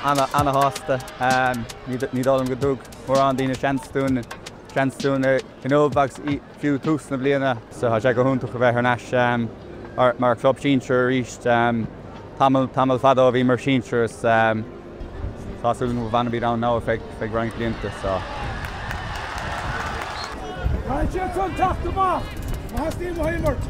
Ana-shásta. Ní dóigh liom go dtug mórán daoine seans dúinn seans dúinn inniu agus fiú tús na bliana. So tá sé go hiontach a bheith thar n-ais mar chlub sinsir arís. Tamall tamall fada ó bhíomar sinsir is tá súil agam go bhfanfaimid ann now ar feadh feadh roinnt blianta. So. Caithfidh siad san teacht amach má theastaíonn uathu imirt.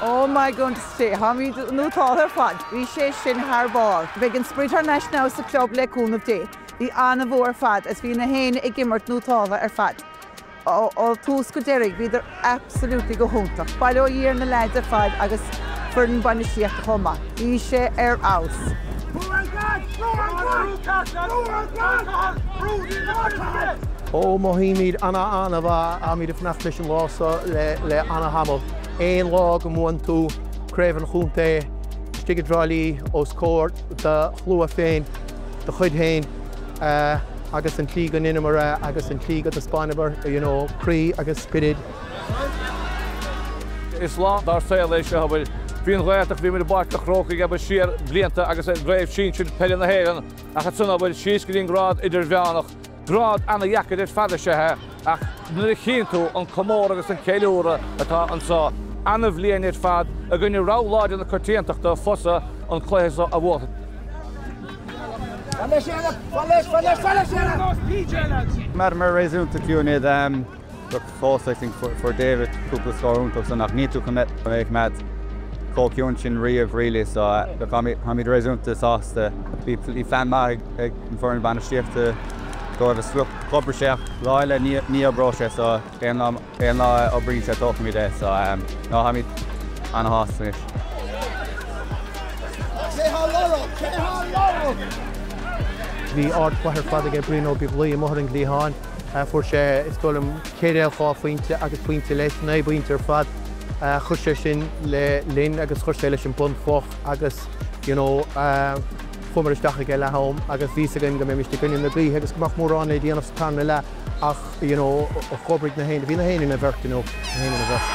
Oh my goodness táimid nótáltha ar fad. Bhí sé sin thar barr. Beidh an sprid thar n-ais now sa club le cúnamh Dé. Bhí an-bhua ar fad is bhí na héinne ag imirt nótáltha ar fad. Ó tús go deireadh bhíodar absolutely go hiontach. Bail ó Dhia ar na leaids ar fad agus foireann bainistíochta chomh maith. Bhí sé ar fheabhas. Ó, mothaímid ana-ana-mhaith, táimid ag fanacht leis an lá seo le ana-thamall. Aon lá go mbuann tú craobh an chontae istigh i dTrá Lí os comhair do shlua féin, do chuid féin agus an tslí go ndeineamar é agus an tslí go dtaispeánamar you know croí agus spiorad. Is lá dár saol é seo, abair. Bhí an Ghaeltacht, bhí muid i bPáirc an Chrócaigh, abair, siar blianta agus i gCraobh Sinsir Peile na hÉireann ach ansan, abair, síos go dtí an grád idirmheánach. Grád ana-dheacair ar fad is ea é ach nuair a chíonn tú an comóradh agus an ceiliúradh atá anseo, ana-bhliain ar fad i gcoinne rogha láidir na coitiantachta Fosa an cluiche seo a bhuachan. Mar réasúnta ciúin iad. Look, fós I think fuair David cúpla scór iontach so nach níl tú chun é a choimeád chomh ciúin sin riamh really so look táimid réasúnta sásta. Bhí plean maith ag an foireann bainistíochta dóibh is look d'oibrigh sé ach lá eile ní oibreoidh sé so aon lá aon lá a oibríonn sé tógfaimid é so no táimid ana-shásta anois. Bhí ardchluiche ar fad aige Brian Ó Beaglaoich amuigh ar an gcliathán. Fuair sé, is dóigh liom, ceithre dhá phointe agus pointe leis, 9 bpointe ar fad. Chuir sé sin le linn agus chuir sé leis an bunchloch agus you know chuamar isteach ag leath am agus bhí fhios againn go mbeimis i gcoinne na gaoithe agus go mbeadh mórán le déanamh sa tarna leath ach you know chomhoibrigh na héinne, bhí na héinne ina bheirt you know, na héinne ina bheirt.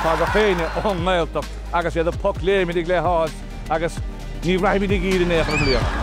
Tá gach éinne ón nGaeltacht agus iad ag pocléimnigh le háthas agus ní bhraithfimid ag iarraidh in aon chor i mbliana.